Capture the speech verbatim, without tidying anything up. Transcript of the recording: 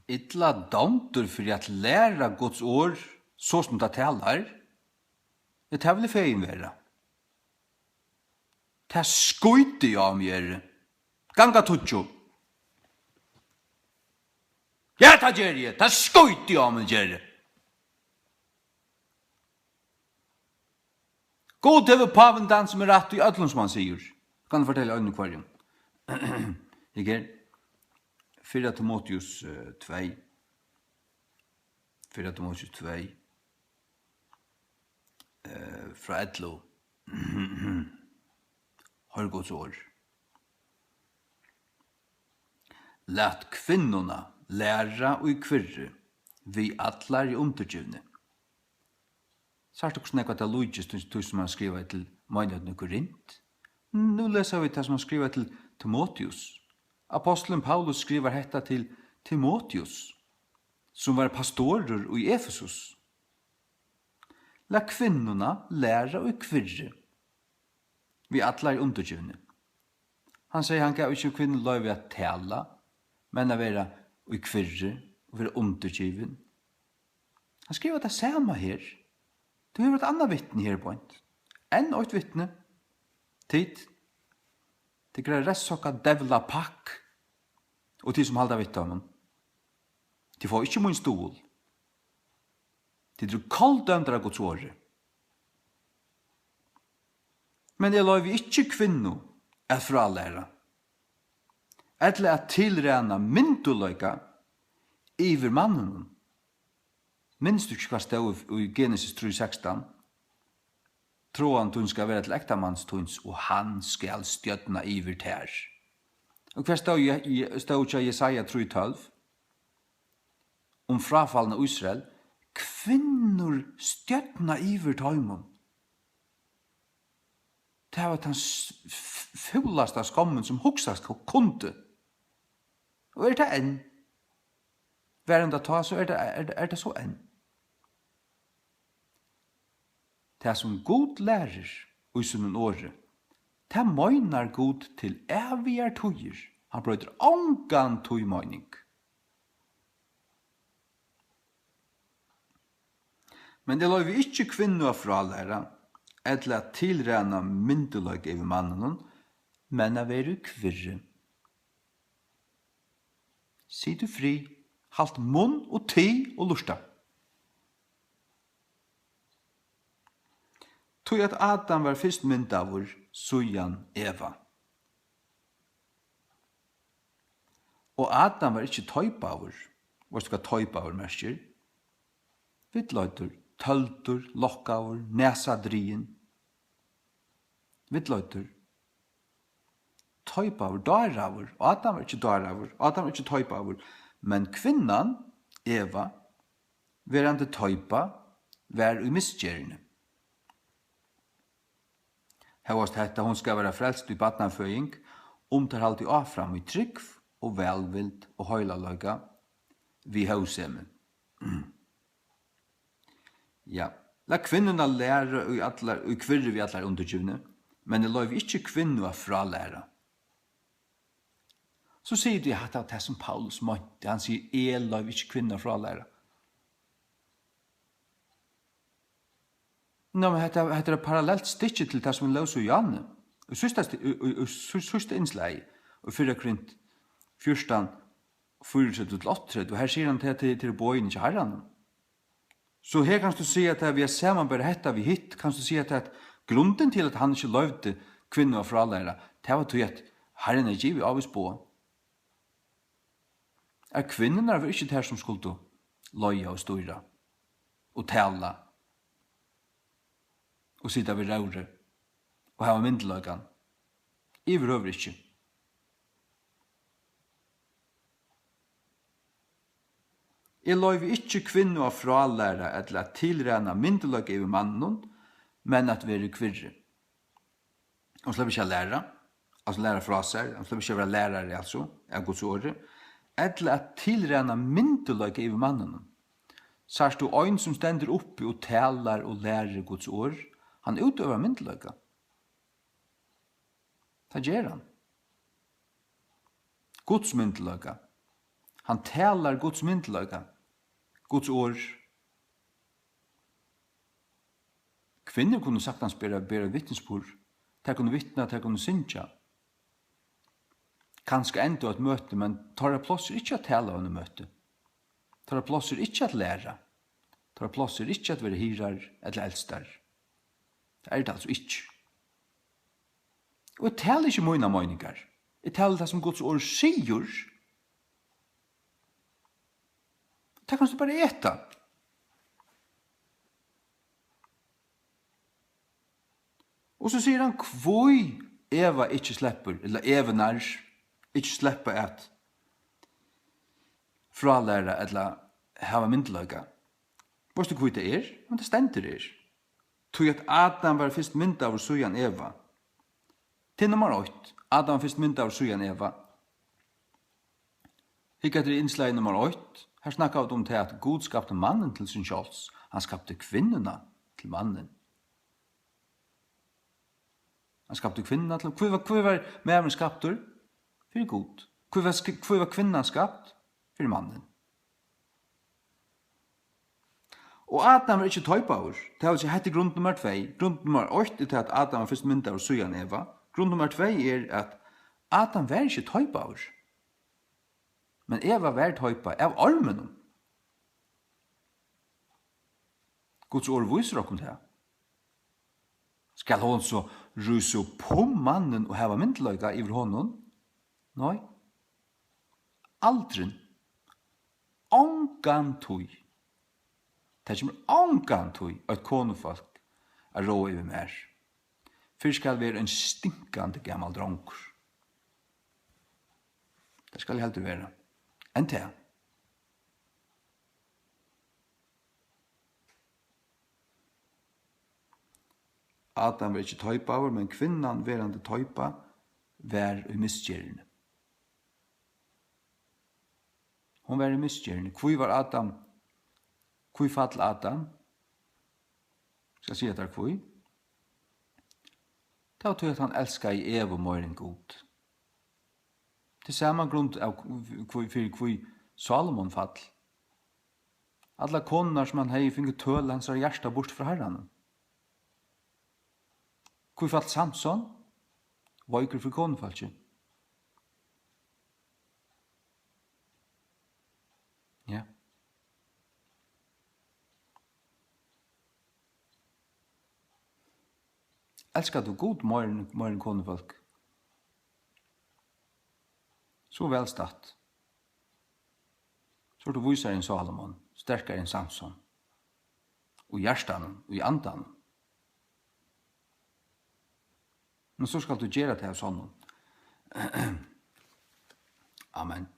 Illa dámdur fyri at læra Guds orð, so sum tað talar? Ja, tað vil eg fegin vera. Tað skíti eg á, um eg eri. Ganga tíggju. Ja, tað geri eg. Tað skíti eg á, um eg geri. Gud hevur pávin tann, sum er rætt í øllum, sum hann sigur. Kann eg fortelja einum hvørjum. Eg er fyrra Timoteus, eh, tvey. Fyrra Timoteus tvey, eh, frá ellivu. Hoyr Guds orð. Lat kvinnuna læra í kvirri við allari undirgivni. Sært tú, hvussu nógv tað líkist tí, tí sum hann skrivaði til meinighetina í Korint? Nú lesa vit tað, sum hann skrivaði til Timoteus. Apostlurin Paulus skrivar hetta til Timoteus, sum var pastorur í Efesus. Lat kvinnuna læra í kvirri við allari undirgivni. Hann segði, hann gav ikki kvinnu loyvi at tala, men at vera í kvirri og vera undirgivin. Hann skrivar tað sama her. Tú hevur eitt annað vitni her, beint. Enn eitt vitni. Tit, tykkara restsokka devla pakk, og tit sum halda við teimum. Tit fáa ikki mín stuðul. Tit eru koldømdar av Guds orði. Men eg loyvi ikki kvinnu at frálæra, ella at tilræna myndugleika yvir manninum. Minst tú ikki, hvat stóð í, í Genesis trý sekstan? Tráan tín skal vera til ektamanns tíns, og hann skal stjórna yvir tær. Og hvat stóð í, í, stóð hjá Jesaja trý tólv? Um fráfalna Ísrael, kvinnur stjórna yvir teimum. Tað var tann s-, f-, fúlasta skommin, sum hugsast ku-, kundi. Og er tað enn. Var hon tað tá, so er tað, er, er tað so enn. Tað, sum Gud lærir í sínum orði, tað meinar Gud til ævigar tíðir. Hann broytir ongantíð meining. Men eg loyvi ikki kvinnu at frálæra, ella at tilræna myndugleika yvir manninum, men at vera í kvirri. Sit í frið, halt munn og tig og lurta. Tí at Adam var fyrst myndaður, síðan Eva. Og Adam var ikki teipaður. Veitst tú, hvat teipaður merkir? Villleiddur, tøldur, lokkaður, nasadrigin. Villleiddur. Teipaður, dáraður. Adam var ikki dáraður. Adam var ikki teipaður. Men kvinnan, Eva, verandi teipa, var í misgerðini. Hóast hetta, hon skal vera frelst í barnaføðing, um tær haldi áfram í trúgv og vælvild og heilagleika við hóvsemi. Ja, lat kvinnuna læra í allar, í kvirri við allar undirgivni, men eg loyvi ikki kvinnu at frálæra. So sigur tú, ja, hatta var tað, sum Paulus meinti. Hann sigur, eg loyvi ikki kvinnu at frálæra. Nei, men hetta, hetta er eitt parallelt stykki til tað, sum vit lósu í Johanne. Í síðsta sti-, í, í, í sí-, síðsta innslagi, í fyrra Korint fjúrtan, fýraogtretivu til áttaogtretivu, her sigur hann til, til, til boðini hjá Harranum. So her kanst tú siga, at við at samanbera hetta við hitt, kanst tú siga, at grundin til, at hann ikki loyvdi kvinnu at frálæra, tað var tí, at Harrin hevði givið ávís boð. At kvinnurnar var ikki tær, sum skuldu leiða og stýra og tala og sita við róðrið og hava myndugleikan. Yvirhøvur ikki. Eg loyvi ikki kvinnu at frálæra ella at tilræna myndugleika yvir manninum, men at vera í kvirri. Hon sleppur ikki at læra, altso læra frá sær, hon sleppur ikki at vera lærari, altso, av Guds orði, ella at tilræna myndugleika yvir manninum. Sært tú ein, sum stendur uppi og talar og lærir Guds orð, hann útøvar myndugleika. Tað ger hann. Guds myndugleika. Hann talar Guds myndugleika, Guds orð. Kvinnur kunnu saktans bera, bera vitnisburð. Tær kunnu vitna, tær kunnu syngja. Kanska enda eitt møti, men teirra pláss er ikki at tala á einum møti. Teirra pláss er ikki at læra. Teirra pláss er ikki at vera hirðar ella eldstar. Tað er tað altso ikki. Og eg tali ikki mínar meiningar. Eg tali tað, sum Guds orð sigur. Tað kanst tú bara eta. Og so sigur hann, hví Eva ikki sleppur, ella Evurnar ikki sleppa at frálæra ella hava myndugleika. Veitst tú, hví tað er? Men tað stendur her. Tí at Adam var fyrst myndaður, síðan Eva. Til nummar eitt. Adam var fyrst myndaður, síðan Eva. Hygg eftir innslagi nummar eitt. Her snakka vit um tað, at Gud skapti mannin til sín sjálvs. Hann skapti kvinnuna til mannin. Hann skapti kvinnuna til, hví var, hví var maðurin skaptur? Fyri Gud. Hví var sk-, hví var kvinnan skapt? Fyri mannin. Og Adam var ikki teipaður. Tað vil siga, hetta er grund nummar tvey. Grund nummar eitt er tað, at Adam var fyrst myndaður, síðan Eva. Grund nummar tvey er, at Adam var ikki teipaður. Men Eva var teipað av orminum. Guds orð vísir okkum tað. Skal hon so rísa upp um mannin og hava myndugleika yvir honum? Nei. Aldrin. Ongantíð. Tað kemur ongantíð eitt konufólk at ráða yvir mær. Fyrr skal vera ein stinkandi gamal drongur. Tað skal eg heldur vera. Enn tað. Adam var ikki teipaður, men kvinnan, verandi teipað, var í misgerðini. Hon var í misgerðini. Hví var Adam, hví fall Adam? Skal eg siga tær hví? Tað var tí, at hann elskaði Evu meira enn Gud. Tað er sama grund av hví, fyri hví Salomon fall. Allar konurnar, sum hann hevði, fingu tøl hansara hjarta burtur frá Harranum. Hví fall Samson? Veikur fyri konufólki. Ja. Elskar tú Gud meir enn, meir enn konufólk? So væl statt. So ert tú vísari enn Salomon, sterkari enn Samson. Í hjartanum, í andanum. Men so skalt tú gera tað av sonnum. Amen.